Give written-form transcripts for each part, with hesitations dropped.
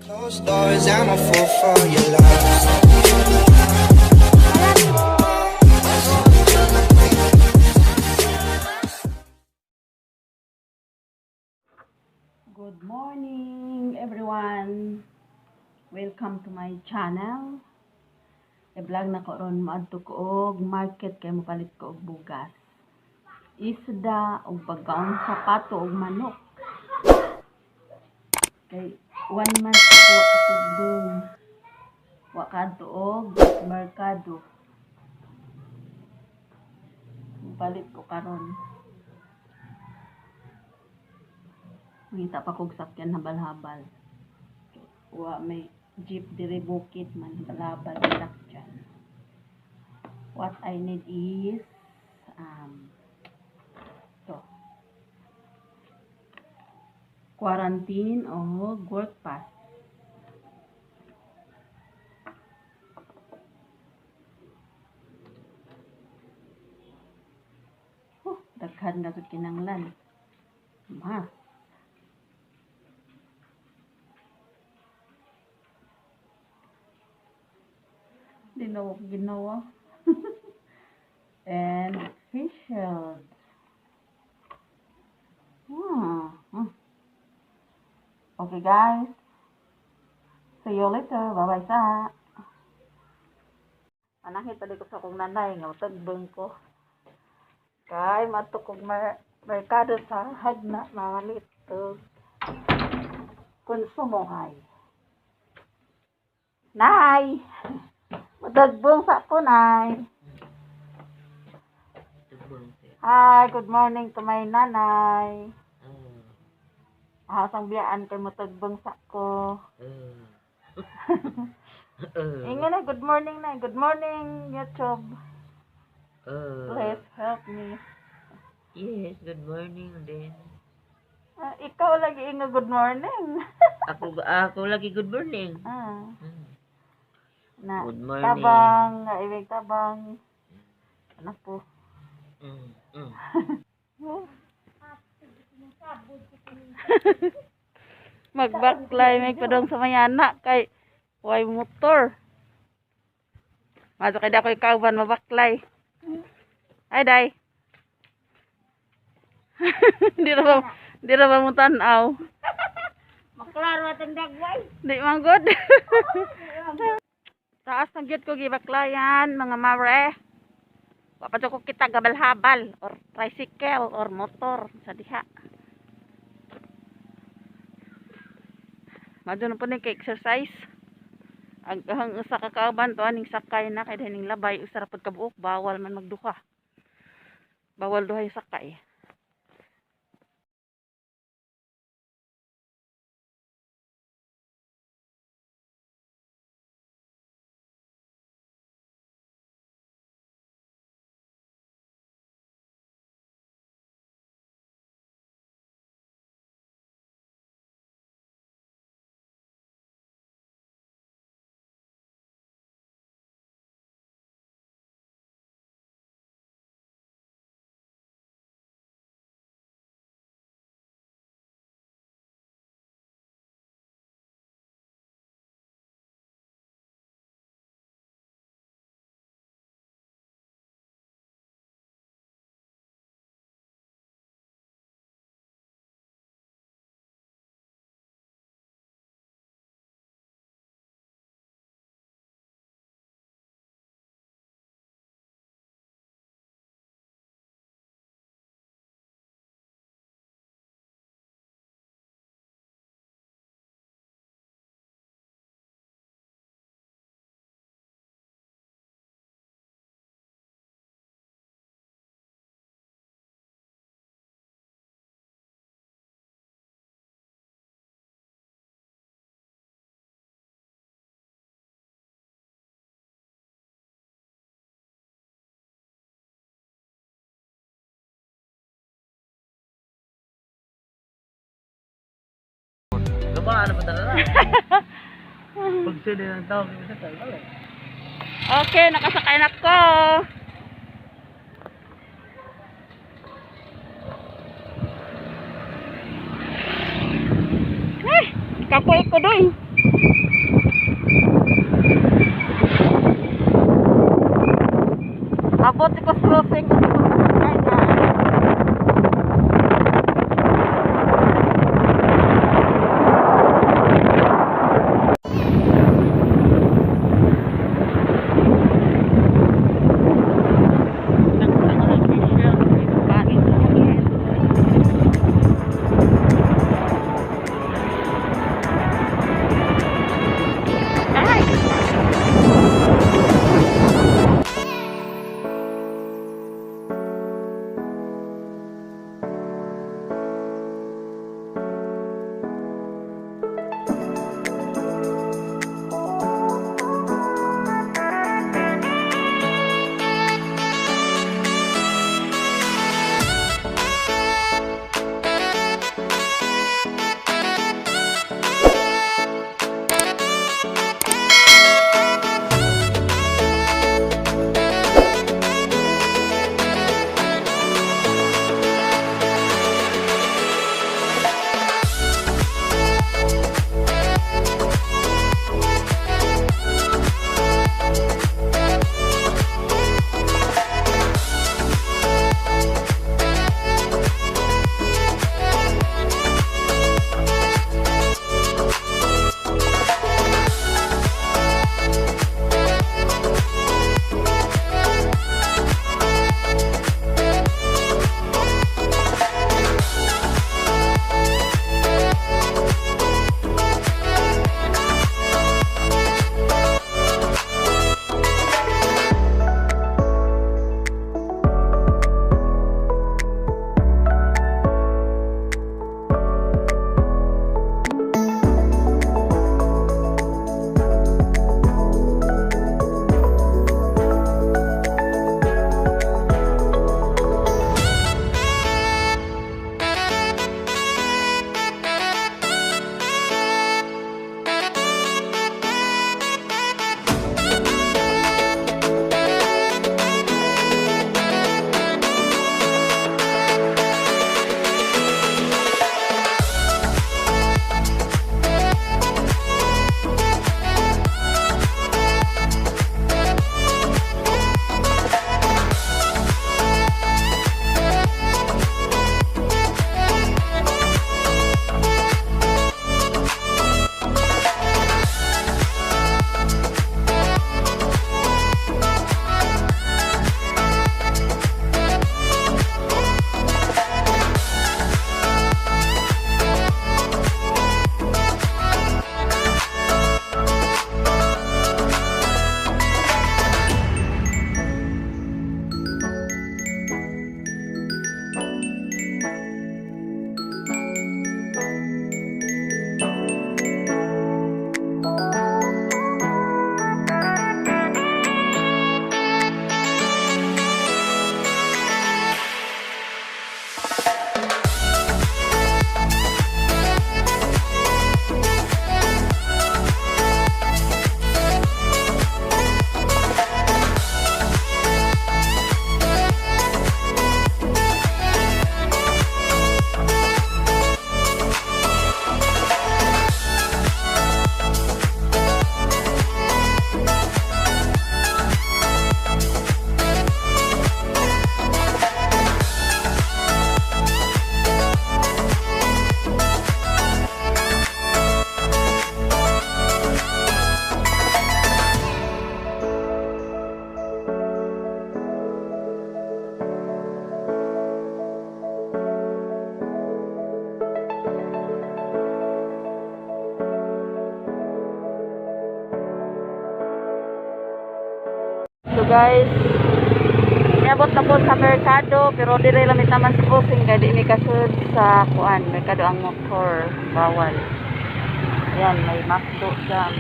Closed doors, I'm a fool for your love. Good morning, everyone. Welcome to my channel. I-vlog na ko ron, maadto ko og market kay mopalit ko og bugas, isda og pagkaon sa pato og manok. Kay one month ko wa katugdong. Wa kadto og merkado. Mopalit ko karon. Mangita pa kog sakyan, habal-habal. Wa may jeep diri, bukid man, habal-habal sakyan. What I need is to quarantine o work pass. Huh, daghan na jud kinanglan. Mas. Di na ako ginawa. And face shield. Okay, guys. See you later. Bye-bye sa. Manahit tali ko sa akong nanay nga tagbang ko. Kay maadto kog merkado sa hagna, mamalit og konsumohay. Nay! Madagbong sa ko, Nay. Hi, good morning to my nanay. Asang biyaan kay mutagbong sa ko. Inga na, good morning na. Good morning, YouTube. Please help me. Yes, good morning din. Ah, ikaw lagi inga good morning. Ako ako lagi good morning. Ah, na Good morning. Tabang, nga ibig tabang. Ano po? Magbaklay may padong sa mayana kay way motor. Maso kay dako kauban mabaklay. Ay, day. Di ra ba mo tan-aw? Maklaro atong dagway. Di man good. Taas na gyud ko gibaklayan, mga mare. Wa pa jud ko kita gabal-habal or tricycle or motor sa diha. Madto na po ni kay exercise. Ang usa ka kauban to aning sakay na kay ning labay usa ra pud ka buok, bawal man magduha. Bawal duhay sakay. Gaba, ano pa talaga? Pag sila ng tao, sa talaga. Okay, nakasakay na ko. Eh, kapoy ko doy. Abot ko sa crossing ko sa pagkakay na. So guys, niabot na po sa merkado pero dire lang taman sa crossing kay di mi kasud sa kuan, merkado ang motor, bawal. Ayan, may McDo dyan.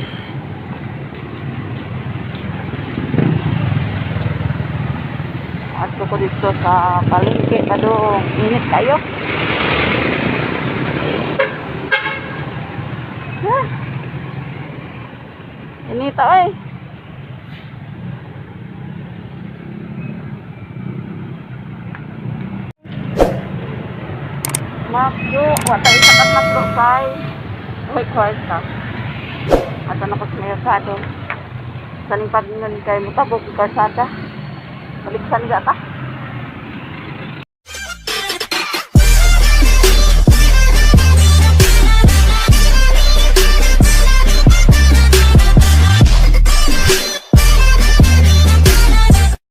Adto ko dito sa palengke padung init kayo. Ah. Inita oy. Makdo, wala isa ka McDo kay. Uy, kwarta. Ato na ko sa merkado. Saning pag kay mutabok karsada. Baliksan ga ta.